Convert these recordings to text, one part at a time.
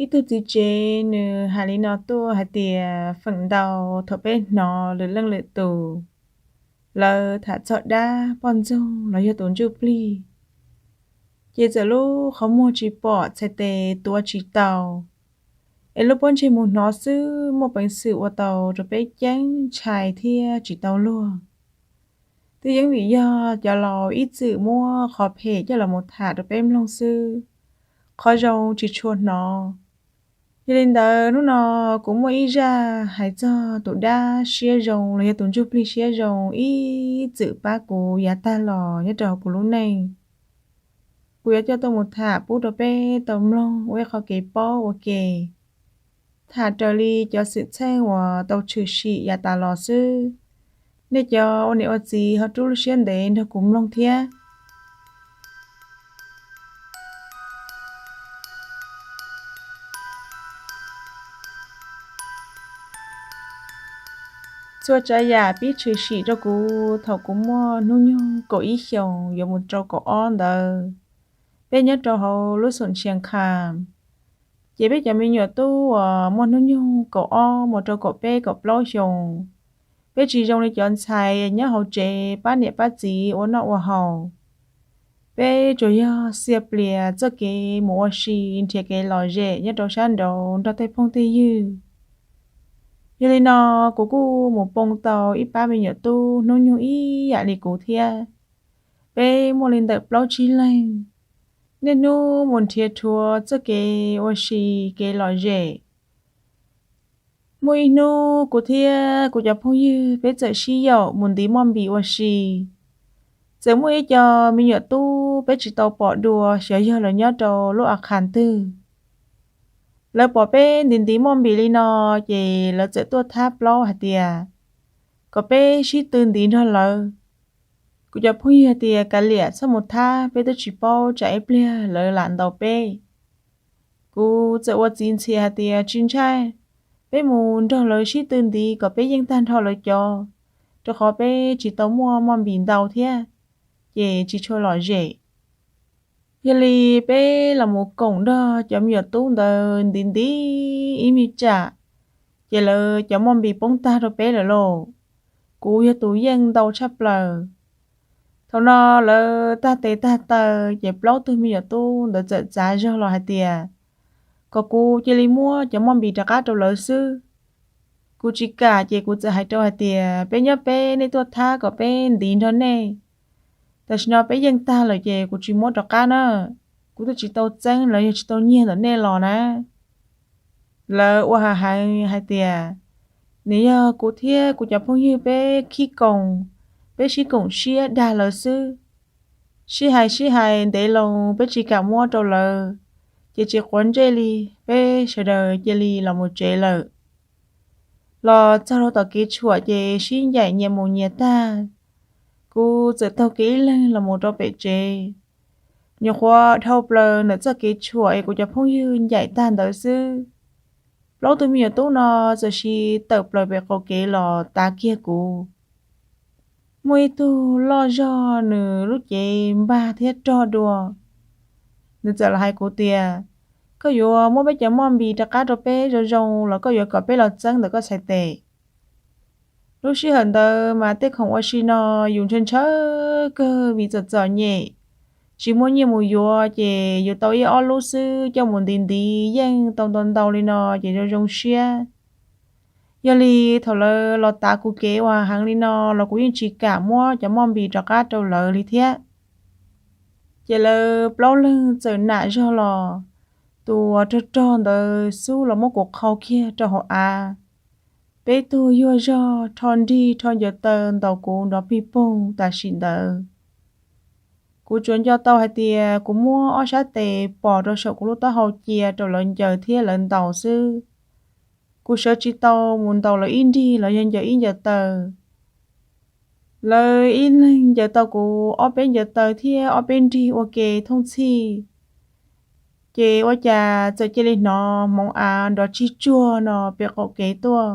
Ib tug txiv tsev nws hais li no tuaj hais tias feem ntau thaum peb hnov lwm leej lwm tus lawv tham txog dab poj ntxoog los yog tus ntsuj plig, ces txawm lub qhov muag tsis pom txhais tes tuav tsis tau, es lub pob ntseg mus hnov xwb muaj peev xwm ua tau rau peb ceeb ntshai thiab tsis tau luag. Twb yeej vim yog cov laus ib txwm muab qhov phem coj los mus tham rau peb mloog xwb, qhov zoo tsis tshua hnov. Yog li ntawd hnub no kuv muaj ib zaj hais txog tus dab siab zoo los yog tus ntsuj plig siab zoo ib txwm pab kuv yav tag los nyob rau hauv kuv lub neej. Kuv yuav coj tuaj mus tham pub rau peb tau mloog ua ib qho kev paub ua ke. Tham raws li cov xwm txheej uas tau tshwm sim yav tas los xwb. Nej cov ua niam ua txiv ho rub lub siab ntev nrog kuv mloog thiab. Txhua tsav yam pib tshwm sim rau kuv thaum kuv muaj hnub nyoog kaum ib xyoos yuav mus rau kaum ob ntawd, peb nyob rau hauv lub xoom Ntshia Kham. Ces peb cov me nyuam tub uas muaj hnub nyoog kaum ob mus rau kaum peb kaum plaub xyoos, peb tsis zoo li cov ntxhais nyob hauv tsev pab niam pab txiv ua noj ua haus. Peb tsuas yog xia plias txoj kev mus ua si nrhiav kev lom zem nyob rau sab nraud nrog tej phooj tej ywg. Yog li no, kuv kuj mus poob tau ib pab me nyuam tub hnub nyoog ib yam li kuv thiab. Peb muaj li ntawm plaub tsib leeg, niaj hnub mus nrhiav rhuav txoj kev ua si, kev lom zem. Muaj ib hnub kuv thiab kuv cov phooj ywg peb txawm sib yaum mus ntiv moj npis ua si. Txawm muaj ib co me nyuam tub peb tsis tau pom dua xyov yog lawv nyob rau lub a khas twg. Lawv pom peb ntiv ntiv moj npis li no, ces lawv txawm tuaj thab plaub hais tias kom peb sib tw ntiv nrog lawv. Kuv cov phooj ywg hais tias kav liam txhob mus thab, peb twb tsis paub tsam ib pliag lawv lam ntaus peb. Kuv txawm ua txiv ntxhias hais tias tsis ntshai, peb mus nrog lawv sib tw ntiv kom peb yeej tag nrho lawv cov, rau qhov peb tsis tau muaj moj npis ntau thiab, ces tsis tshua lom zem. Yog li peb los mus koom nrog cov me nyuam tub ntawd ntiv ntiv ib me tsam, ces lawv cov moj npis poob tag rau peb lawm lauj. Kuv yog tus yeej ntau tshaj plaws. Thaum no lawv tag tes tag taw, ces plaub tug me nyuam tub ntawd txawm txav zog los hais tias kom kuv cia li muab cov moj npis rov qab rau lawv xwb. Kuv tsis kam, ces kuv txawm hais rau hais tias peb nyob peb, nej tuaj thab kom peb ntiv nrog nej. Tam sim no peb yeej tag lawm ces kuv tsis muab rov qab na. Kuv twb tsis tau txeeb los yog tsis tau nyiag ntawm nej los na. Lawv ua hav heev hais tias nws yog kuv thiab kuv cov phooj ywg peb khib koos, peb sib koom siab dag lawv xwb. Sib hais sib hais ntev loo peb tsis kam muab rau lawv, ces tsis quav ntsej li, peb sawv daws cia li los mus tsev lawm. Los txog rau tom kev tshuam ces sib ncaim nyias mus nyias tag. Kuv txawm taug kev ib leeg los mus rau pem tsev. Nyuam qhuav dhau plaws ntawm txoj kev tshuam es kuv cov phooj ywg ncaim tag ntawd xwb, plaub tug me nyuam tub no txawm sis tawm plaws pem qaum kev los tav kiag kuv. Muaj ib tug loj zog, nws lub cev npag thiab rog dua. Nws txawm los hais kuv tias, koj yuav muab peb cov moj npis rov qab rau peb zoo zoo los koj yuav kom peb los txeeb ntawm koj txhais tes? Lub sij hawm ntawd mas tej khoom ua si no yus ntshaw ntshaw kawg vim txom txom nyem, tsis muaj nyiaj mus yuav, ces yus tau ib ob lub xwb coj mus ntiv ntiv yeej tau ntau ntau li no ces zoo zoo siab. Yog li thaum lawv los tav kuv kev ua heev li no los kuv yeej tsis kam muab cov moj npis rov qab rau lawv li thiab. Ces lawv plaub leeg txawm nam zog los, tus uas rog rog ntawd xub los muab kuv qhau kiag rau hauv av. Peb tug yuag zog rho nrig rho ncaws taw ntaus kuv nrov pig poog tam sim ntawd. Kuv tsuas nco tau hais tias kuv muab ob sab tes pos rau saum kuv lub taub hau cia rau lawv ncaws thiab lawv ntaus xwb. Kuv sawv tsis tau mus ntaus lawv ib nrig los yog ncaws ib ncaws taw. Lawv ib leeg ncaws tau kuv ob peb ncaws taw thiab ob peb nrig ua ke thooj txhij, ces ua cas txawm cia li hnov hmoov av nrov tsig tsuag no pem qaum kev tuaj,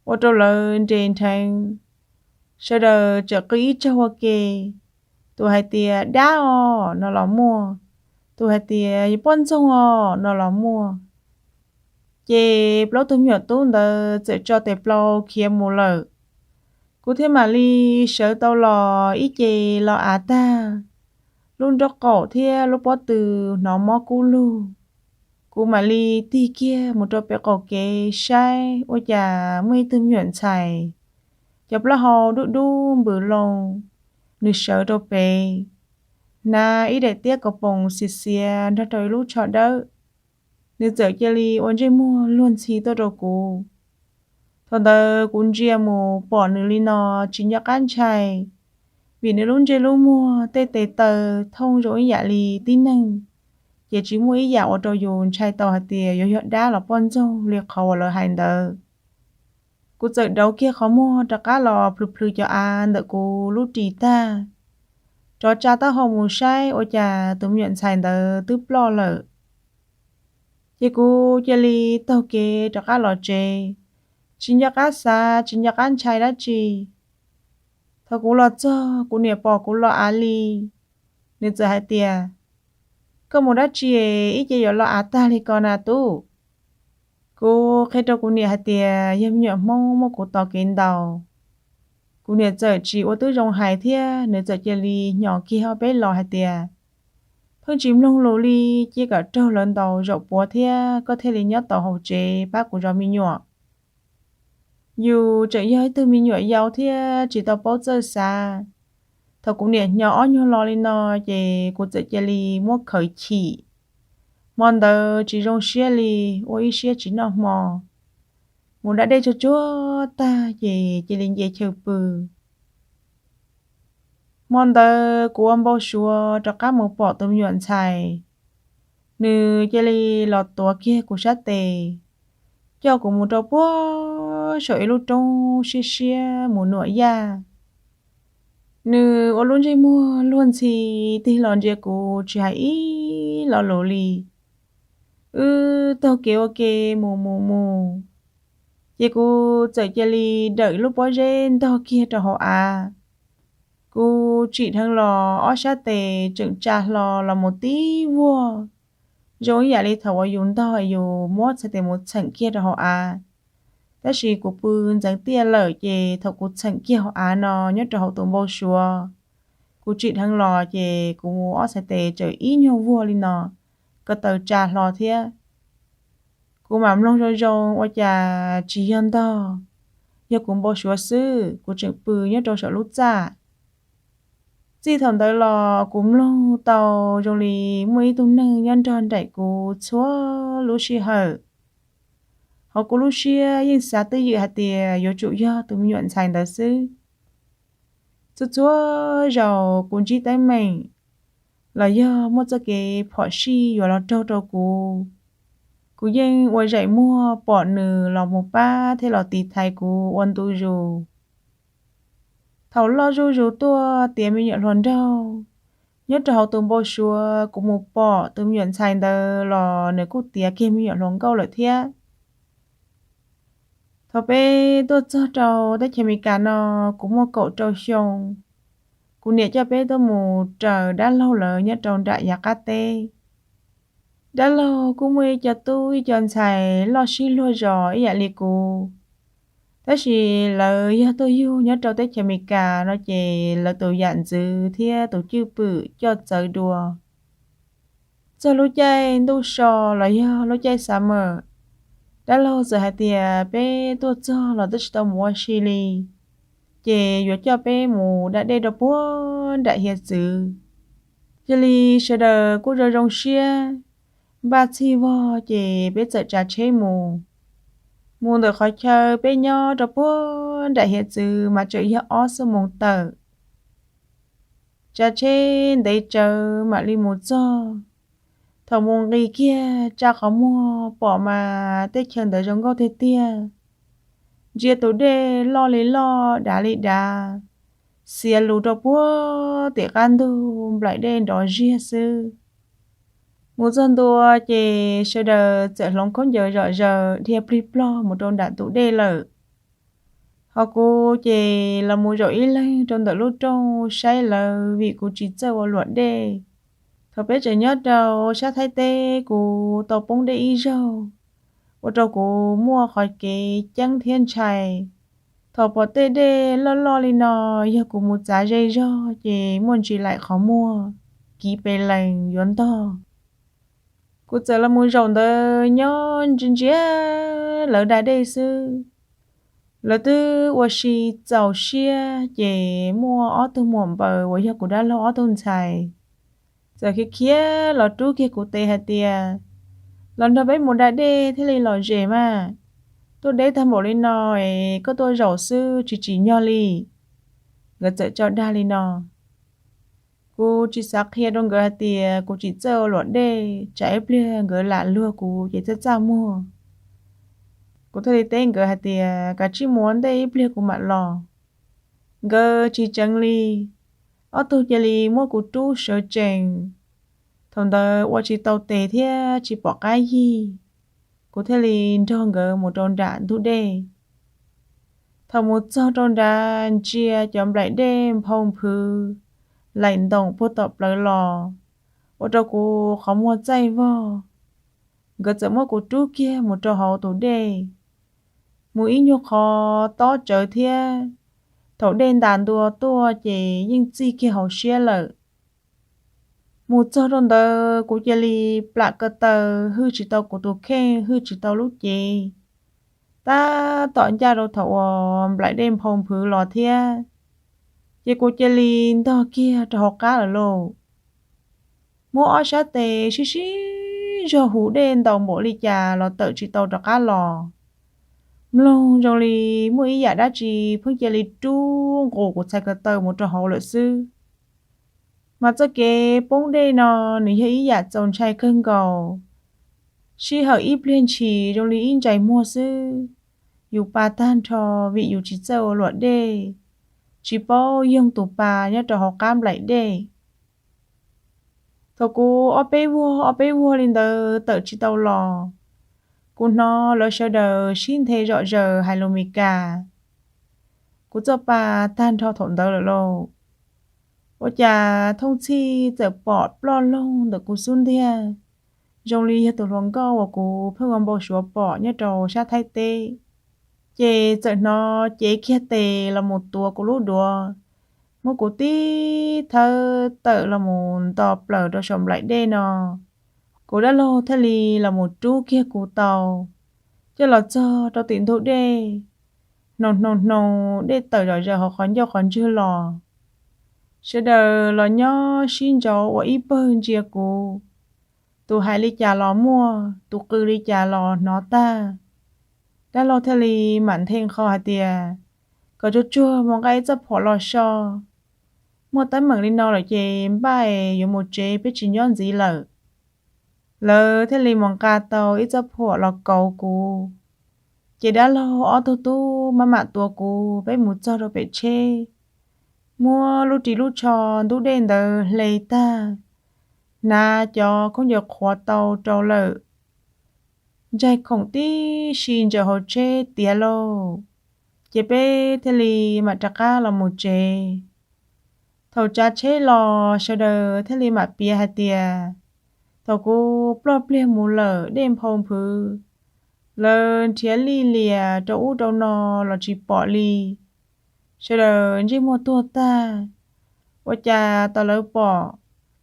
ua rau lawv nres nrheev. Sawv daws txawm qw ib zaug ua ke, tus hais tias dab os no los muaj, tus hais tias, Poj ntxoog os, no los muaj. Ces plaub tug me nyuam tub ntawd txawm tso tes plaub khiav mus lawm. Kuv thiaj mam li sawv tau los ib ce los av tag, lub nraub qaum thiab lub pob tw hnov mob kub lug. Kuv mam li tig kiag mus rau pem qaum kev saib ua cas muaj ib tug me nyuam ntxhais, cov plaub hau dub dub npws loo, nws sawv rau pem, hnav ib daim tiab kaus poom xiav xiav nrog rau ib lub tsho dawb. Nws txawm cia li ua ntsej muag luag ntxhi tuaj rau kuv. Thaum ntawd kuv ntsia mus pom nws li no tsis nco qab ntshai, vim nws lub ntsej lub muag tej tes taw thooj zoo ib yam li tib neeg, ces tsis muaj ib yam ua rau yus ntshai tau hais tias yuav yog dab los poj ntxoog li qhov uas lawv hais ntawd. Kuv txawm dauv kiag qhov muag rov qab los plhws plhws cov av ntawm kuv lub ris tag, rov tsa taub hau mus saib ua cas tus me nyuam ntxhais ntawd twb ploj lawm. Ces kuv cia li taug kev rov qab los tsev, tsis nco qab xav tsis nco qab ntshai dab tsi. Thaum kuv los txog kuv niam pom kuv los av li, nws txawm hais tias, Koj mus dab tsi ib ce yuav los av tag li ko na tub? Kuv qhia rau kuv niam hais tias yog me nyuam Hmoob muab kuv tos kev ntaus. Kuv niam txawm tsis ua tib zoo hais thiab nws txawm cia li hnyos kiag ob peb los hais tias, Pheej tsis mloog lus li, cia kom raug lawv ntaus zaum puav thiab koj thiaj li nyob tau hauv tsev pab kuv zov me nyuam. Yus tseem yog ib tug me nyuam yau thiab tsis tau paub txawj xav. Thaum kuv niam hnyos ob nyuag lo li no, ces kuv txawm cia li muab khawv chim. Hmo ntawd tsis zoo siab li, ua ib siab tsis noj hmo. Mus da dej tsuag tsuag tag ces cia li nce chaw pw. Hmo ntawd kuv ua npau suav rov qab mus pom tus me nyuam ntxhais. Nws cia li los tuav kiag kuv sab tes, coj kuv mus rau puag saum ib lub roob siab siab mus nuam yaj. Nws ua lub ntsej muag luag ntxhi tig los ntsia kuv tsis hais ib lo lus li. Wb taug kev ua ke mus mus mus, ces kuv txawm cia li dawm lub pob zeb ntog kiag rau hauv av. Kuv tsim dheev los ob sab tes tseem tsa hlo los mus tib vuag, zoo ib yam li thaum uas yus ntog yus muab txhais tes mus txheem kiag rau hauv av. Tab sis kuv pw ntxeev tiaj lawm ces thaum kuv txheem kiag hauv av no nyob rau hauv tus npau suav, kuv tsim dheev los ces kuv mus ob txhais tes tseem ib nyuag vuag li no, ko taw tsa hlo thiab. Kuv mam mloog zoo zoo ua cas tsis yog ntog, yog kuv npau suav xwb, kuv tseem pw nyob rau saum lub txaj. Txij thaum ntawd los kuv mloog tau zoo li muaj ib tug neeg nyob nrog nraim kuv txhua lub sij hawm. Hauv kuv lub siab yeej xav twj ywm hais tias yuav tsum yog tus me nyuam ntxhais ntawd xwb. Txhua txhua zaus kuv ntsib teeb meem los yog muaj txoj kev phom sij yuav los raug rau kuv, kuv yeej ua zaim muag pom nws los mus pab thiab los tiv thaiv kuv ua ntu zus. Thaum loj zuj zus tuaj tiav me nyuam hluas nraug, nyob rau hauv tus npau suav kuv mus pom tus me nyuam ntxhais ntawd los nws kuj tiav kiag me nyuam hluas nkauj lawm thiab. Thaum peb tuaj txog rau teb chaws Amelikas no, kuv muaj kaum rau xyoo. Kuv niam coj peb tuaj mus raws dab laug lawv nyob rau nram yav qab teb. Dab laug kuj muaj ib co tub ib co ntxhais loj sib luag zos ib yam li kuv, tab sis lawv yog tuaj yug nyob rau teb chaws Amelikas no ces lawv tus yam ntxwv thiab tus cwj pwm coj txawv dua. Txog lub caij ntuj so los yog lub caij summer, dab laug txawm hais tias peb tuaj txog los twb tsis tau mus ua si li, ces yuav coj peb mus da dej rau puag nram hiav txwv. Cia li sawv daws kuj zoo zoo siab, npaj txhij vog ces peb txawm tsav tsheb mus. Mus ntawm qhov chaw peb nyob rau puag nram hiav txwv mas tseem yog ob xuab moos tawm. Tsav tsheb ntev tsawv mam li mus txog. Thaum mus nqis kiag tsa qhov muag pom mas tej chaw ntawd zoo nkauj tiag tiag. Ntsia tus dej loj li loj dav li dav, xiav lus rau puag tim qab ntug nplaim dej nrov ziag xwb. Mus txog ntua ces sawv daws txawm hloov khaub ncaws zom zaws dhia plig plog mus rau nram tus dej lawm. Ho kuv ces los mus zaum ib leeg rau ntawm lub rooj saib lawv vim kuv tsis txawj ua luam dej. Thaum peb tseem nyob rau sab Thaib teb, kuv tau poob dej ib zaug, ua rau kuv muaj qhov kev ceeb thiab ntshai. Thaum pom tej dej loj loj li no, yog kuv mus txav ze zog ces muaj ntsis laim qhov muag, kiv pes lees yuav ntog. Kuv txawm los mus zaum ntawd nyob ntsia ntsia lawv da dej xwb. Lawv twb ua si txaus siab ces muaj ob tug muam npaws uas yog kuv dab laug ob tug ntxhais txawm khiav khiav los rub kiag kuv tes hais tias, los nrog peb mus da dej thiaj li lom zem mas. Tuaj deb tag npaum li no es koj tuaj zaum xwb tsis tsim nyog li. Nkawd txawm tso dag li no. Kuv tsis xav qhia rau nkawd hais tias kuv tsis txawj ua luam dej, tsam ib pliag nkawd lam luag kuv ces txaj txaj muag. Kuv thiaj li teb nkawd hais tias, kav tsij mus ua ntej ib pliag kuv mam los. Nkawd tsis tseev li, ob tug cia li muab kuv rub sawv tsees. Thaum ntawd ua tsis tau tes thiab tsis pom qab yig, kuv thiaj li nrog nkawd mus rau nram ntug dej. Thaum mus txog rau nrad ntsia cov nplaim dej nphau nphwv laim ntoom puag tom plawv los, ua rau kuv qhov muag txaij vog. Nkawd txawm muab kuv rub kiag mus rau hauv tus dej, mus ib nyuag qhov tob tsawv thiab. Thaum dej ntas ntua tuaj ces yeej txij kiag hauv siab lawm. Mus txog rau ntawd kuv cia li plam ko taw, hwj tsis tau kuv tus kheej, hwj tsis tau lub cev. Tab tom ncaj rau thaum uas nplaim dej nphau nphwv los thiab, ces kuv cia li ntog kiag rau hauv qab lawm lauj. Muab ob sab tes sib sib zog huv dej ntaus npaum li cas los tawm tsis tau rov qab los. Mloog zoo li muaj ib yam dab tsi pheej cia li rub nqus kuv txhais ko taw mus rau hauv lawm xwb. Mas txoj kev poob dej no nws yog ib yam txaus ntshai kawg nkaus. Sij hawm ib pliag ntshis zoo li ib ntsais muag xwb, yus pa tag nrho vim yus tsis txawj ua luam dej, tsis paub yoog tus pa nyob rau hauv qab nplaim dej. Thaum kuv ob peb vuag ob peb vuag li ntawd tawm tsis tau los, kuv hnov lawv sawv daws sib nthe zom zaws hais lus Mes Kas. Kuv txoj pa tag nrho thaum ntawd lawm lauj. Ua cas thooj txhij txawm pom ploj loog ntawm kuv xub ntiag, zoo li yog tus hluas nkauj uas kuv pheej ua npau suav pom nyob rau sab Thaib teb. Ces txawm hnov cev kiag tes los mus tuav kuv lub duav, muab kuv tib thawb tawm los mus nto plaws rau saum nplaim dej no. Kuv dab laug thiaj li los mus rub kiag kuv tau, coj los txog rau tim ntug dej. Hnoos hnoos hnoos dej tawm zom zaws hauv qhov ncauj qhov ntswg los. Sawv daws los nyob sib ntsauv ua ib pawg ntsia kuv. Tus hais li cas los muaj, tus qw li cas los hnov tag. Dab laug thiaj li mam nthe nqho hais tias, kom tsuag tsuag mus nqa ib txoj phuam los so. Muaj teeb meem li no lawm ces npaj yuav mus tsev, peb tsis nyob ntxiv lawm. Lawv thiaj li mus nqa tau ib txoj phuam los kauv kuv. Ces dab laug ob tug tub maj mam tuav kuv peb mus txog rau pem tsheb, muab lub ris lub tsho ntub dej ntawd hle tag, hnav cov khaub ncaws qhuav tau rau lawm, ntsaig khoom tib si ntsaws hauv tsheb tiav lauj. Ces peb thiaj li mam rov qab los mus tsev. Thaum tsav tsheb los sawv daws thiaj li mam piav hais tias, thaum kuv ploj pliag mus lawm dej nphau nphwv, lawv nrhiav lij lias rau ub rau no los tsis pom li. Sawv daws ntsej muag tuag tag. Ua cas tau lawv pom,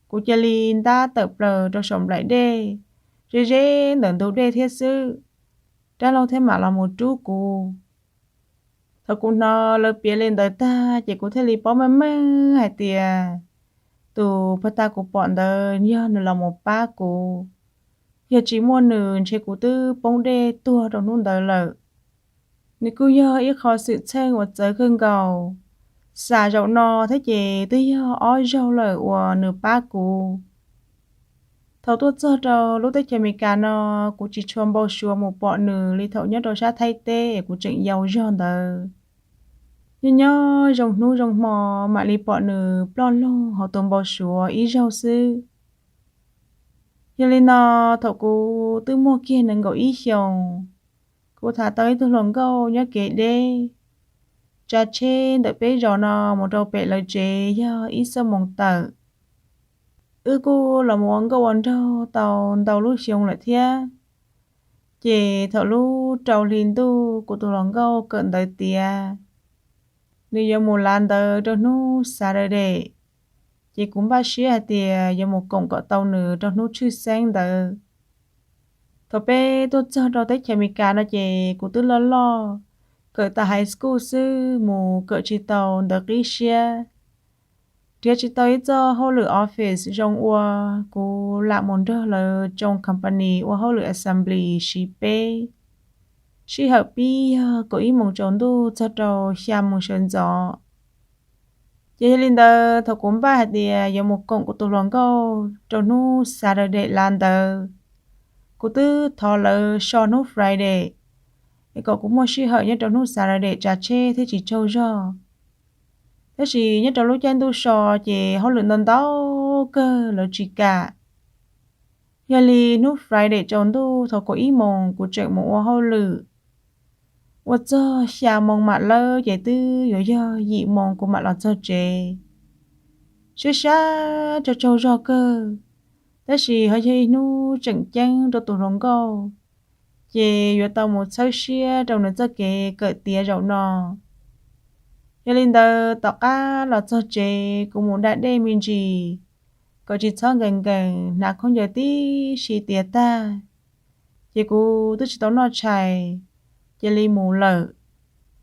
kuv cia li ntab tawm plaws rau saum nplaim dej, ze ze ntawm ntug dej thiab xwb. Dab laug thiaj mam los mus rub kuv. Thaum kuv hnov lawv piav li ntawd tag ces kuv thiaj li paub meej meej hais tias tus pag ta kuv pom ntawd yog nws los mus pab kuv. Yog tsis muaj nws ntshe kuv twb poob dej tuag rau hnub ntawd lawm. Nws kuj yog ib qho xwm txheej uas txawv kawg nkaus. Xam zaum no thiab ces twb yog ob zaug lawm uas nws pab kuv. Thaum tuaj txog rau lub teb chaws Amelikas no, kuv tsis tshua npau suav mus pom nws li thaum nyob rau sab Thaib teb es kuv tseem yau zog ntawd. Nyob nyob zoo hnub zoo hmo mam li pom nws ploj loog hauv tus npau suav ib zaug xwb. Yog li no, thaum kuv twb muaj kiag nees nkaum ib xyoos, kuv tham tau ib tug hluas nkauj nyob kev deb. Tsav tsheb ntawm peb zos no mus rau pem lawv tsev yog ib xuab moos tawm. Wb kuj los mus ua nkauj ua nraug tau ntau lub xyoo lawm thiab. Ces thaum lub rau hli ntuj kuv tus hluas nkauj kawm ntawv tiav, nws yuav mus lav ntawv rau hnub Saturday, ces kuv npaj siab hais tias yuav mus koom kom tau nws rau hnub tshwj xeeb ntawd. Thaum peb tuaj txog rau teb chaws Amelikas no ces kuv twb loj loj, kawm tas high school xwb, mus kawm tsis tau ntawv qib siab, nrhiav tsis tau ib txoj hauj lwm office zoo ua, kuv lam mus nrog lawv tsoo company ua hauj lwm assembly siv peb. Sij hawm pib yog kaum ib moos tsaus ntuj txog rau xya moos sawv ntxov. Ces yog li ntawd, thaum kuv npaj hais tias yuav mus koom kuv tus hluas nkauj rau hnub Saturday lav ntawv, kuv twb thov lawv so hnub Friday, es kom kuv muaj sij hawm nyob rau hnub Saturday tsav tsheb thiaj tsis tsaug zog. Tab sis nyob rau lub caij ntuj so ces hauj lwm ntau ntau kawg lawv tsis kam. Yog li hnub Friday tsaus ntuj thaum kaum ib moos kuv tseem mus ua hauj lwm, ua txog xya moos mam lawb ces twb yuav yog yim moos kuv mam los txog tsev. Siab sab tsaug tsaug zog kawg, tab sis ho yog ib hnub tseem ceeb rau tus hluas nkauj, ces yuav tau mus txhawb siab rau nws txoj kev kawm tiav zaum no. Yog li ntawd tom qab los txog tsev kuv mus da dej me ntsis, kom tsis txhob nkees nkees, hnav khaub ncaws tib si tiav tag, ces kuv twb tsis tau noj tshais, cia li mus lawm.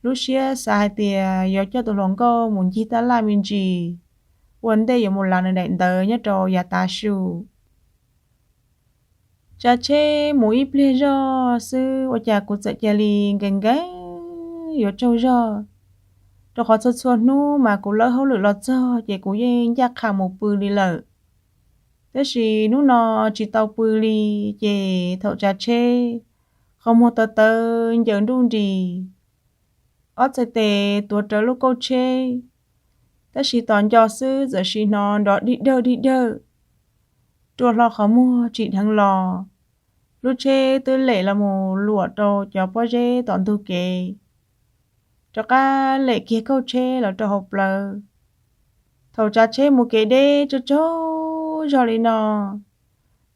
Lub siab xav hais tias yuav coj tus hluas nkauj mus ncig tab laj me ntsis, ua ntej yuav mus lav nws daim ntawv nyob rau yav tav su. Tsav tsheb mus ib pliag zog xwb ua cas kuv txawm cia li nkees nkees yuav tsaug zog, rau qhov txhua txhua hnub mas kuv lawb hauj lwm los txog ces kuv yeej ncaj qha mus pw li lawm. Tab sis hnub no tsis tau pw li, ces thaum tsav tsheb, qhov muag tawv tawv ncaws nruj nris, ob txhais tes tuav rawv lub kauj tsheb, tab sis tos nco xwb txawm sim hnov nrov dig dawg dig dawg, rua hlo qhov muag tsim dheev los, lub tsheb twb lem los mus luam rau cov pob zeb tom ntug kev, rov qab lem kiag kauj tsheb los rau hauv plawv. Thaum tsav tsheb mus kev deb tsaug tsaug zog li no,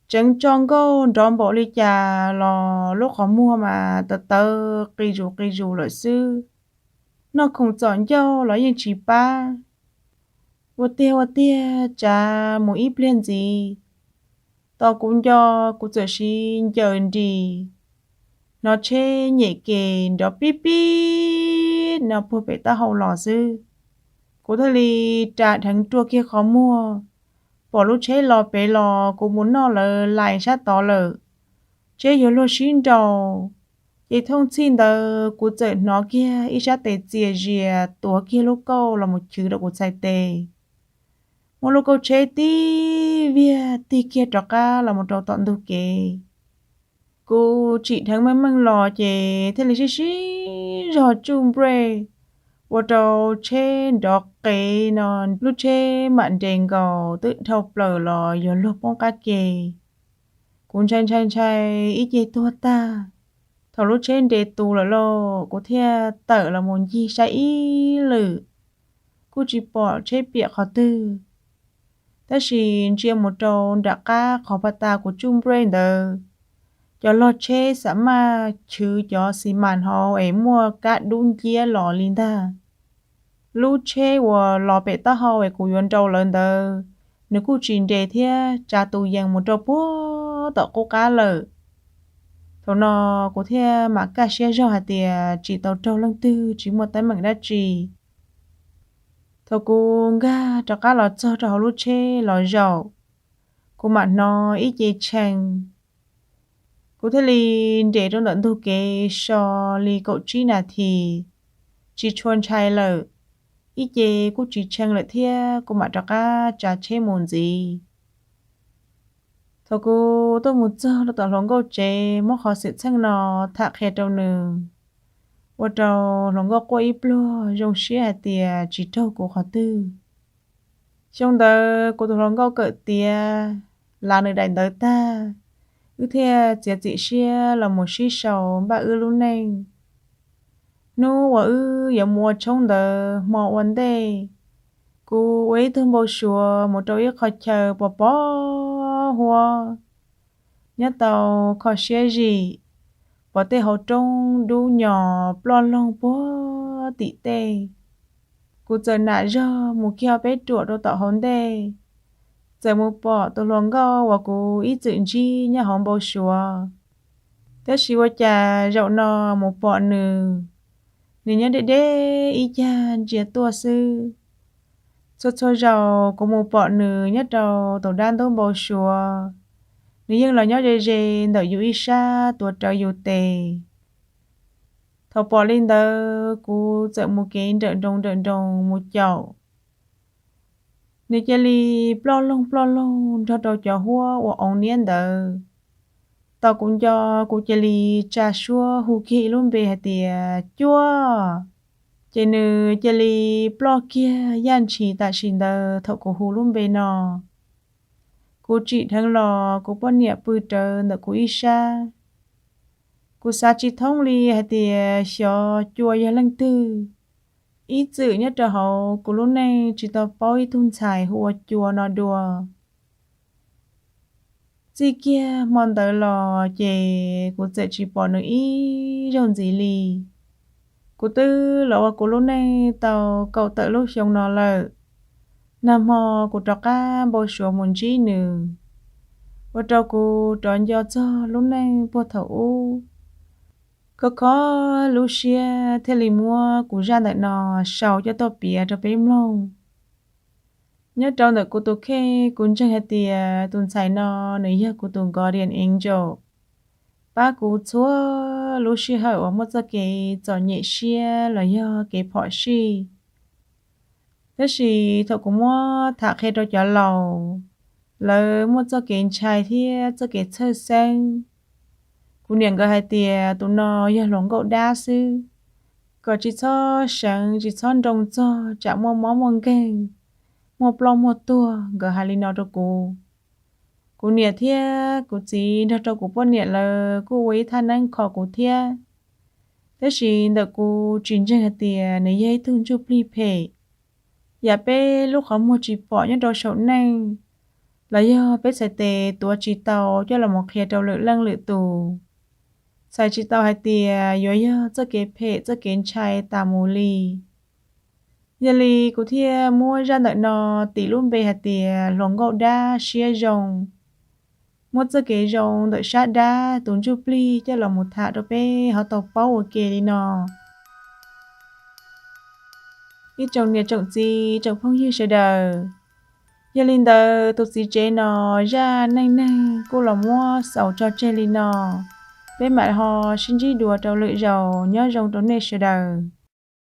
tseev tso nkauj nrov npaum li cas los lub qhov muag mas tawv tawv qis zus qis zus lawm xwb. Noj khoom txom ncauj los yeej tsis pab. Ua tiag ua tiag tsav mus ib pliag ntxiv, tos kuv nco, kuv txawm siv ncaws nris, hnov tsheb nyem ke nrov pib pib no puag pem taub hau los xwb. Kuv thiaj li ras dheev rua kiag qhov muag, pom lub tsheb los pem los kuv mus noj lawv lais sab tod lawm, tsheb yuav luag sib nraus. Ces thooj txhij ntawd kuv txawm hnov kiag ib sab tes txias zias tuav kiag lub kauj los mus chwv rau kuv txhais tes, muab lub kauj tsheb tib viag tig kiag rov qab los mus rau tom ntug kev. Kuv tsim dheev meej meej los ces thiaj li sib sib zog tsuj nprej, ua rau tsheb nrov qev no, lub tsheb mam nres nkaus twb dhau plaws los yuav luag poob qab ke. Kuv ntshai ntshai ntshai ib ce tuag tag. Thaum lub tsheb nres tus lawm lauj, kuv thiaj tawm los mus ncig saib ib lwm, kuj tsis pom tsheb piam qhov twg. Tab sis ntsia mus rau nram qab qhov pas tas kuv tsuj nprej ntawd, cov log tsheb xam maj chwv cov xis mas hauv es muaj kab dub nciab los li ntag. Lub tsheb uas los pem taub hau es kuv yuav nrau lawv ntawd, nws kuj tsis nres thiab, tsav tus yees mus rau puag tom qub qab lawm. Thaum no kuv thiaj mam kaj siab zog hais tias tsis tau raug leej twg, tsis muaj teeb meem dab tsi. Thaum kuv nkag rov qab los txog rau hauv lub tsheb los zaum, kuv mam hnov ib ce tshee. Kuv thiaj li nres rau ntawm ntug kev so li kaum tsib nas this, tsis tshua ntshai lawm, ib ce kuj tsis tshee lawm thiab, kuv mam rov qab tsav tsheb mus ntxiv. Thaum kuv tuaj mus txog rau tom hluas nkauj tsev, muab qhov xwm txheej no tham qhia rau nws, ua rau hluas nkauj quaj ib pluag, zoo siab hais tias tsis raug kuv qhov twg. Xyoo ntawd kuv tus hluas nkauj kawm tiav, lav nws daim ntawv tag, wb thiaj txiav txim siab los mus sib sau npaj wb lub neej. Hnub uas wb yuav mus ua tshoob ntawd hmo ua ntej, Kuv ua ib tug npau suav mus rau ib qho chaw pos pos huab, nyob tau kho siab zim, pom tej hauv roob dub nyos ploj loog puag tim tej. Kuv txawm nam zog mus kiag peb ruam rau tom hauv ntej, txawm mus pom tus hluas nkauj uas kuv ib txwm ntsib nyob hauv npau suav. Tab sis ua cas zaum no mus pom nws, nws nyob deb deb ib cag ntsia tuaj xwb. Txhua txhua zaus kuv mus pom nws nyob rau tus dab ntub npau suav, nws yeej los nyob ze ze ntawm yus ib sab tuav rawv yus tes. Thaum pom li ntawd kuv txawm mus kev nrawm nroos nrawm nroos mus caum. Nws cia li ploj loog ploj loog nrog rau cov huab uas oo niab ntawd. Tau kuv nco, kuv cia li tsa suab hu kiag ib lub npe hais tias, Cuaj! Ces nws cia li ploj kiag yaj ntshis tam sim ntawd thaum kuv hu lub npe no. Kuv tsim dheev los kuv poj niam pw rawv ntawm kuv ib sab. Kuv xav tsis thoob li hais tias xyov Cua yog leej twg. Ib txwm nyob rau hauv kuv lub neej tsis tau paub ib tug ntxhais hu ua Cua no dua. Txij kiag hmo ntawd los ces kuv txawm tsis pom nws ib zaug ntxiv li. Kuv twb los ua kuv lub neej tau kaum tawm lub xyoo no lawm. Nag hmo kuv rov qab npau suav mus ntsib nws, ua rau kuv rov nco txog lub neej puag thaum ub. Khov kho lub siab thiaj li muab kuv zaj ntawm no sau coj tuaj piav rau peb mloog. Nyob rau ntawm kuv tus kheej, kuv ntseeg hais tias tus ntxhais no nws yog kuv tus guardian angel, pab kuv txhua lub sij hawm uas muaj txoj kev txom nyem siab los yog kev phom sij. Tab sis thaum kuv muab tham qhia rau cov laus, lawv muaj txoj kev ntshai thiab txoj kev txhawj xeeb. Kuv niam nkawd hais tias tus no yog hluas nkauj dab xwb, kom tsis txhob seev tsis txhob nroo txog tsam muaj mob muaj nkeeg, muaj ploj muaj tuag, nkawd hais li no rau kuv. Kuv niam thiab kuv txiv nrog rau kuv poj niam lawv kuj ua ib thaj neeb kho kuv thiab. Tab sis ntawm kuv tsis ntseeg hais tias nws yog ib tug ntsuj plig phem. Yam peb lub qhov muag tsis pom nyob rau saum neej, los yog peb txhais tes tuav tsis tau coj los mus qhia rau lwm leej lwm tus, txhais tsis tau hais tias yuav yog txoj kev phem txoj kev ntshai tas mus li. Yog li kuv thiaj muab zaj ntawm no tis lub npe hais tias hluas nkauj dab siab zoo. Muab txoj kev zoo ntawm sab dab tus ntsuj plig coj los mus tham rau peb ho tau paub ua ke li no. Ib tsoom niam tsoom txiv tsoom phooj ywg sawv daws, yog li ntawd tus txiv tsev no zaj neej neeg kuj los muab xaus tso tseg li no. Peb mam ho sib ntsib dua rau lwm zaus, nyob zoo rau nej sawv daws.